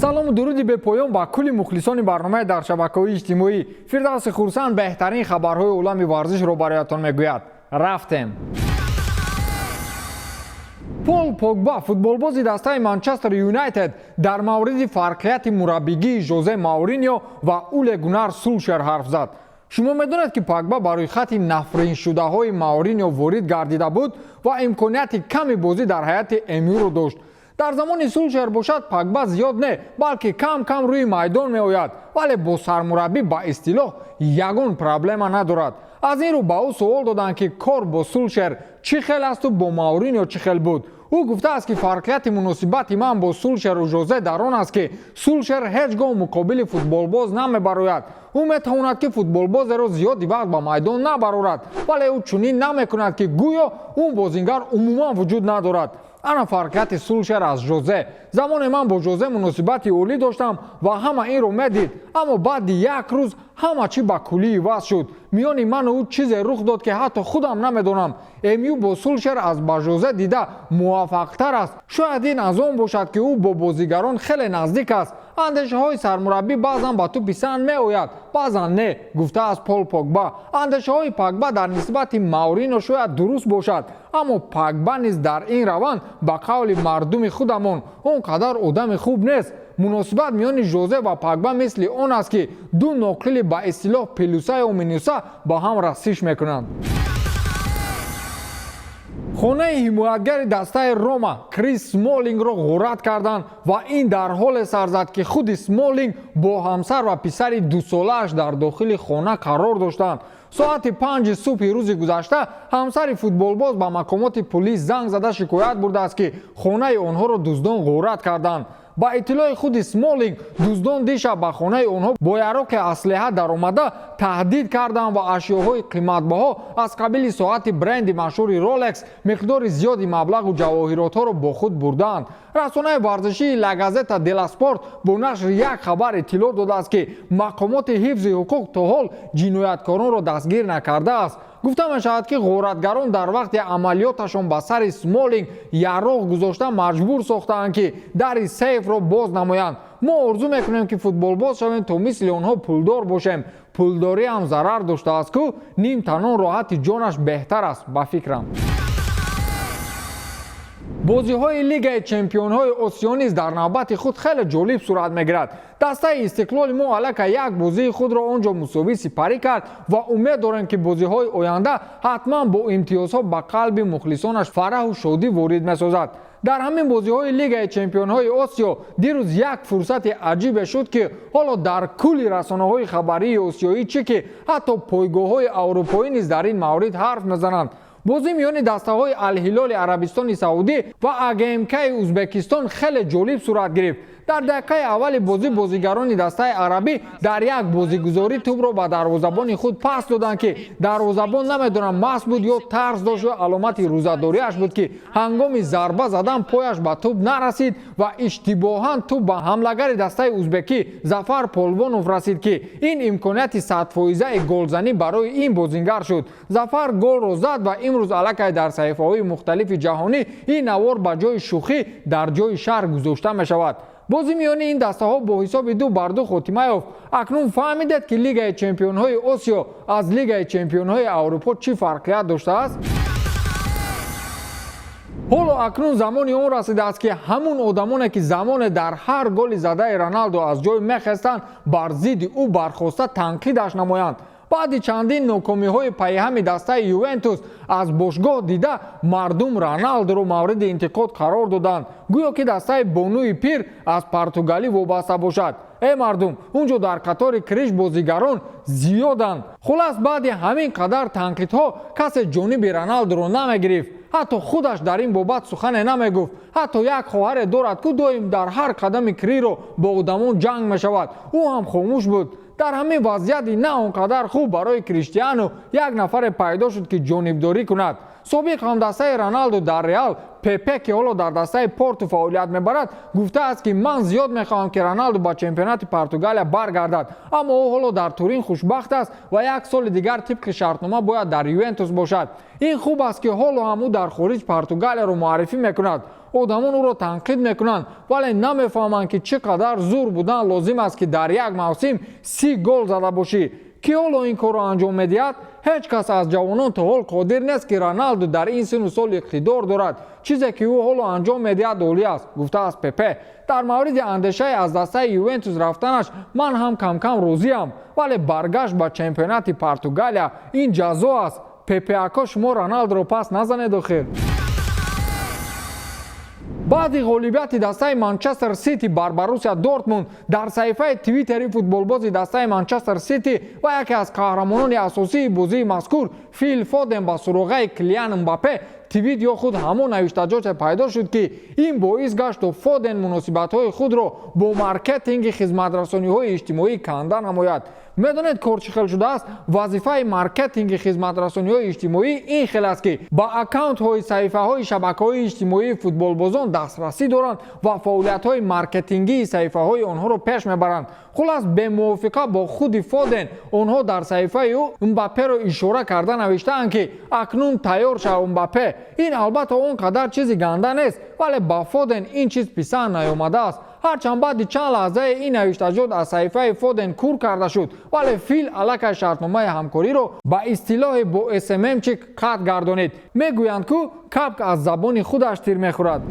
Салому дуруди бепоён ба кулли мухлисони барномаи дар шабакаҳои иҷтимоӣ. Фирдавси Хурсанд беҳтарин хабарҳои олами варзишро бароятон мегӯяд. Рафтем. Пол Погба, футболбози дастаи Манчестер Юнайтед, дар мавриди фарқияти мураббигии Жозе Мауриньо ва Уле Гунар Сулшер ҳарф зад. Шумо медонед, ки Погба ба рӯйхати нафриншудаҳои Мауриньо ворид гардида буд ва имконияти ками бозӣ дар ҳайати МЮ-ро дошт. Дар замони Сулшер бошад, Погба зиёд не, балки кам кам рӯи майдон меояд, вале бо сармураббӣ ба истилоҳ ягон проблема надорад. Аз ин рӯ ба ӯ суол доданд, ки кор бо Сулшер чӣ хел асту бо Мауриньо чӣ хел буд. Ӯ гуфтааст, ки фарқияти муносибати ман бо Сулшеру Жозе дар он аст, ки Сулшер ҳеҷ гоҳ муқобили футболбоз намебарояд. Ӯ метавонад, ки футболбозеро зиёди вақт ба майдон набарорад, вале ӯ чунин намекунад, ки гӯё он бозингар умуман вуҷуд надорад. Ана фарқияти Сулшер аз Жозе. Замоне ман бо Жозе муносибати олӣ доштам ва ҳама инро медид, аммо баъди як рӯз ҳама чӣ ба куллӣ иваз шуд. Миёни ману ӯ чизе рух дод, ки ҳатто худам намедонам. МЮ бо Сулшер аз ба Жозе дида муваффақтар аст. Шояд ин аз он бошад, ки ӯ бо бозигарон хеле наздик аст. Андешаҳои сармураббӣ баъзан ба ту писанд меояд, баъзан не, гуфтааст Пол Погба. Андешаҳои Погба дар нисбати Маурино шояд дуруст бошад, аммо Погба низ дар ин раванд, ба қавли мардуми худамон, он қадар одами хуб нест. Муносибат миёни Жозе ва Погба мисли он аст, ки ду ноқили ба истилоҳ плюсаю минуса ба ҳам расиш мекунанд. Хонаи ҳимоятгари дастаи Рома Крис Смолингро ғорат карданд ва ин дар ҳоле сар зад, ки худи Смолинг бо ҳамсар ва писари 2-солааш дар дохили хона қарор доштанд. Соати 5-и субҳи рӯзи гузашта ҳамсари футболбоз ба мақомоти пулис занг зада шикоят бурдааст, ки хонаи онҳоро дуздон ғорат карданд. Ба иттилои худи Смолинг, дуздон дишаб ба хонаи онҳо бо яроқи аслиҳа даромада, таҳдид карданд ва ашёҳои қиматбаҳо аз қабили соати бренди машҳури Ролекс, миқдори зиёди маблағу ҷавоҳиротҳоро бо худ бурдаанд. Расонаи варзишии Ла Газета делла Спорт бо нашри як хабар иттилоъ додааст, ки мақомоти ҳифзи ҳуқуқ то ҳол ҷинояткоронро дастгир накардааст. Гуфта мешавад, ки ғоратгарон дар вақти амалиёташон ба сари Смолинг яроқ гузошта, маҷбур сохтаанд, ки дари сейфро боз намоянд. Мо орзу мекунем, ки футболбоз шавем, то мисли онҳо пулдор бошем. Пулдорӣ ҳам зарар доштааст ку, ним танон роҳати ҷонаш беҳтар аст, ба фикрам. Бозиҳои Лигаи чемпионҳои Осиё низ дар навбати худ хеле ҷолиб сурат мегирад. Дастаи Истиқлоли мо аллакай як бозии худро он ҷо мусовӣ сипарӣ кард ва умед дорем, ки бозиҳои оянда ҳатман бо имтиёзҳо ба қалби мухлисонаш фараҳу шодӣ ворид месозад. Дар ҳамин бозиҳои Лигаи чемпионҳои Осиё дирӯз як фурсати аҷибе шуд, ки ҳоло дар кулли расонаҳои хабарии осиёӣ, чӣ ки ҳатто пойгоҳҳои аврупоӣ низ дар ин маврид ҳарф мезананд. Бозӣ миёни дастаҳои Алҳилоли Арабистони Саудӣ ва АГМКи Узбекистон хеле ҷолиб сурат гирифт. Дар дақиқаи аввали бозӣ бозигарони дастаи арабӣ дар як бозигузорӣ тӯбро ба дарвозабони худ пас доданд, ки дарвозабон, намедонам, маст буд ё тарс дошт ё аломати рӯзадориаш буд, ки ҳангоми зарба задан пояш ба тӯб нарасид ва иштибоҳан тӯб ба ҳамлагари дастаи узбекӣ Зафар Полвонов расид, ки ин имконияти 100-фоизаи голзанӣ барои ин бозингар шуд. Зафар голро зад ва имрӯз аллакай дар саҳифаҳои мухталифи ҷаҳонӣ ин навор ба ҷои шӯхӣ дар ҷои шарҳ гузошта мешавад. Бозӣ миёни ин дастаҳо бо ҳисоби 2-2 хотима ёфт. Акнун фаҳмидед, ки Лигаи чемпионҳои Осиё аз Лигаи чемпионҳои Аврупо чӣ фарқият доштааст. Ҳоло акнун замони он расидааст, ки ҳамун одамоне, ки замоне дар ҳар голи задаи Роналдо аз ҷой мехестанд, бар зидди ӯ бархоста танқидаш намоянд. Баъди чандин нокомиҳои пайҳами дастаи Ювентус аз бошгоҳ дида, мардум Роналдоро мавриди интиқод қарор доданд, гӯё ки дастаи бонуи пир аз Португалӣ вобаста бошад. Э мардум, он ҷо дар қатори Криш бозигарон зиёданд. Хулас, баъди ҳамин қадар танқидҳо касе ҷониби Роналдоро намегирифт, ҳатто худаш дар ин бобат сухане намегуфт. Ҳатто як хоҳаре дорад, ку доим дар ҳар қадами Криро бо одамон ҷанг мешавад, ӯ ҳам хомӯш буд. Дар ҳамин вазъияти на он қадар хуб барои Криштиану як нафаре пайдо шуд, ки ҷонибдорӣ кунад. Собиқ ҳамдастаи Роналду дар Реал, Пепе, ки ҳоло дар дастаи Порту фаъолият мебарад, гуфтааст, ки ман зиёд мехоҳам, ки Роналду ба чемпионати Португалия баргардад, аммо ӯ ҳоло дар Турин хушбахт аст ва як соли дигар тибқи шартнома бояд дар Ювентус бошад. Ин хуб аст, ки ҳоло ҳам ӯ дар хориҷ Португалияро муаррифӣ мекунад. Одамон ӯро танқид мекунанд, вале намефаҳманд, ки чӣ қадар зур будан лозим аст, ки дар як мавсим 30 гол зада бошӣ. Кӣ ҳоло ин корро анҷом медиҳад? Ҳеҷ кас аз ҷавонон то ҳол қодир нест, ки Роналду дар ин синну сол иқтидор дорад. Чизе ки ӯ ҳоло анҷом медиҳад, олӣ аст, гуфтааст Пепе. Дар мавриди андешаи аз дастаи Ювентус рафтанаш ман ҳам камкам розиам, вале баргашт ба чемпионати Португалия ин ҷазо аст. Пепе ако, шумо Роналдуро пас назанед охир. Баъди ғолибияти дастаи Манчестер Сити бар Боруссия Дортмунд, дар саҳифаи Твиттери футболбози дастаи Манчестер Сити ва яке аз қаҳрамонони асосии бозии мазкур, Фил Фоден, ба суроғаи Килиан Мбаппе твит ё худ ҳамон навиштаҷоте пайдо шуд, ки ин боис гашт, то Фоден муносибатҳои худро бо маркетинги хизматрасониҳои иҷтимоӣ канда намояд. Медонед, кор чӣ хел шудааст? Вазифаи маркетинги хизматрасониҳои иҷтимоӣ ин хел аст, ки ба аккаунтҳои саҳифаҳои шабакаҳои иҷтимоии футболбозон дастрасӣ доранд ва фаъолиятҳои маркетингии саҳифаҳои онҳоро пеш мебаранд. Хулас, бемувофиқа бо худи Фоден онҳо дар саҳифаи ӯ Мбапперо ишора карда навиштаанд, ки акнун тайёр шав, Мбаппе. Ин албатта он қадар чизи ганда нест, вале ба Фоден ин чиз писанд наёмадааст. Ҳарчанд баъди чанд лаҳзае ин навиштаҷот аз саҳифаи Фоден кур карда шуд, вале Фил аллакай шартномаи ҳамкориро ба истилоҳе бо СММщик қатъ гардонид. Мегӯянд, ку капк аз забони худаш тир мехӯрад.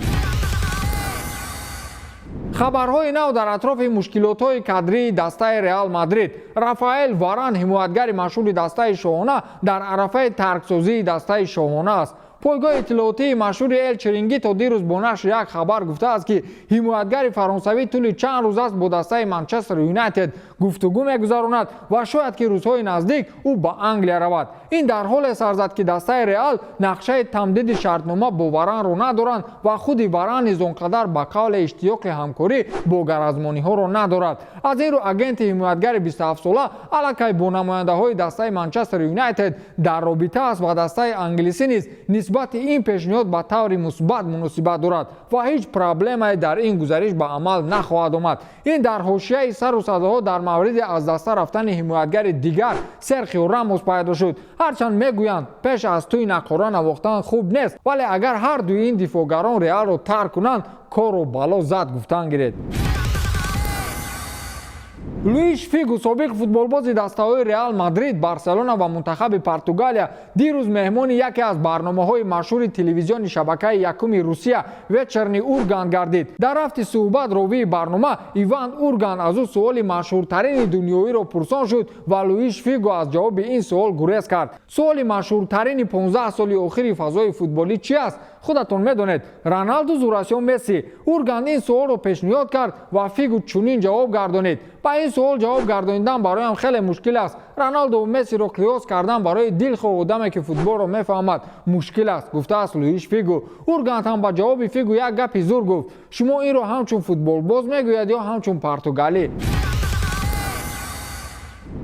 Хабарҳои нав дар атрофи мушкилотҳои кадрии дастаи Реал Мадрид. Рафаэл Варан, ҳимоятгари машҳури дастаи шоҳона, дар арафаи тарксозии дастаи шоҳона аст. Пойгоҳи иттилоотии машҳури Эл Черингито дирӯз бо нашри як хабар гуфтааст, ки ҳимоятгари фаронсавӣ тӯли чанд рӯз аст бо дастаи Манчестер Юнайтед гуфтугӯ мегузаронад ва шояд, ки рӯзҳои наздик ӯ ба Англия равад. Ин дар ҳоле сар зад, ки дастаи Реал нақшаи тамдиди шартнома бо Варанро надоранд ва худи Варан низ он қадар ба қавле иштиёқи ҳамкорӣ бо гаразмониҳоро надорад. Аз ин рӯ агенти ҳимоятгари 27-сола аллакай бо намояндаҳои дастаи Манчестер Юнайтед дар робита аст ва дастаи англисӣ низ нисбати ин пешниҳод ба таври мусбат муносибат дорад ва ҳеҷ проблемае дар ин гузариш ба амал нахоҳад омад. Ин дар ҳошияи сару садоҳо дар мавриди аз даста рафтани ҳимоятгари дигар, Серхио Рамос, пайдо шуд. Ҳарчанд мегӯянд, пеш аз тӯй нақора навохтан хуб нест, вале агар ҳар дуи ин дифоъгарон Реалро тарк кунанд, кору бало зад гуфтан гиред. Луиш Фигу, собиқ футболбози дастаҳои Реал Мадрид, Барселона ва мунтахаби Португалия, дирӯз меҳмони яке аз барномаҳои машҳури телевизиони шабакаи якуми Русия, Вечерний Ургант, гардид. Дар рафти суҳбат ровии барнома Иван Ургант аз ӯ суоли машҳуртарини дунёиро пурсон шуд ва Луиш Фигу аз ҷавоби ин суол гурез кард. Суоли машҳуртарини 15 соли охири фазои футболӣ чи аст? Худатон медонед: Роналду зур аст ё Месси? Ургант ин суолро пешниҳод кард ва Фигу чунин ҷавоб гардонид: «Ба ин суол ҷавоб гардонидан бароям хеле мушкил аст. Роналдову Мессиро қиёс кардан барои дилхоҳ одаме, ки футболро мефаҳмад, мушкил аст», гуфтааст Луиш Фигу. Ургант ҳам ба ҷавоби Фигу як гапи зур гуфт: «Шумо инро ҳамчун футболбоз мегӯяд ё ҳамчун португалӣ?»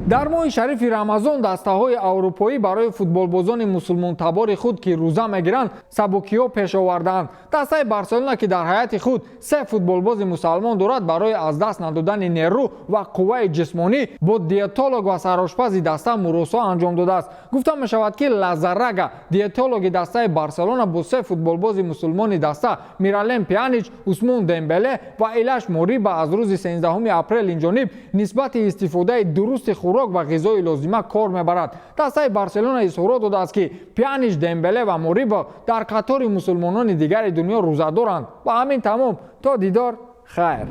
Дар моҳи шарифи Рамазон дастаҳои аврупоӣ барои футболбозони мусулмонтабори худ, ки рӯза мегиранд, сабукиҳо пеш овардаанд. Дастаи Барселона, ки дар ҳайати худ се футболбози мусалмон дорад, барои аз даст надодани нерӯ ва қувваи ҷисмонӣ бо диетолог ва сарошпази даста муросо анҷом додааст. Гуфта мешавад, ки Лазарага, диетологи дастаи Барселона, бо се футболбози мусулмони даста, Миралем Пианич, Усмон Дембеле ва Илаш Мориба, аз рӯзи 13 апрел инҷониб нисбати истифодаи дурусти хӯрок ва ғизои лозима кор мебарад. Дастаи Барселона изҳорот додааст, ки Пианич, Дембеле ва Мориба дар қатори мусулмонони дигари дунё рӯзадоранд. Ва ҳамин тамом. То дидор, хайр.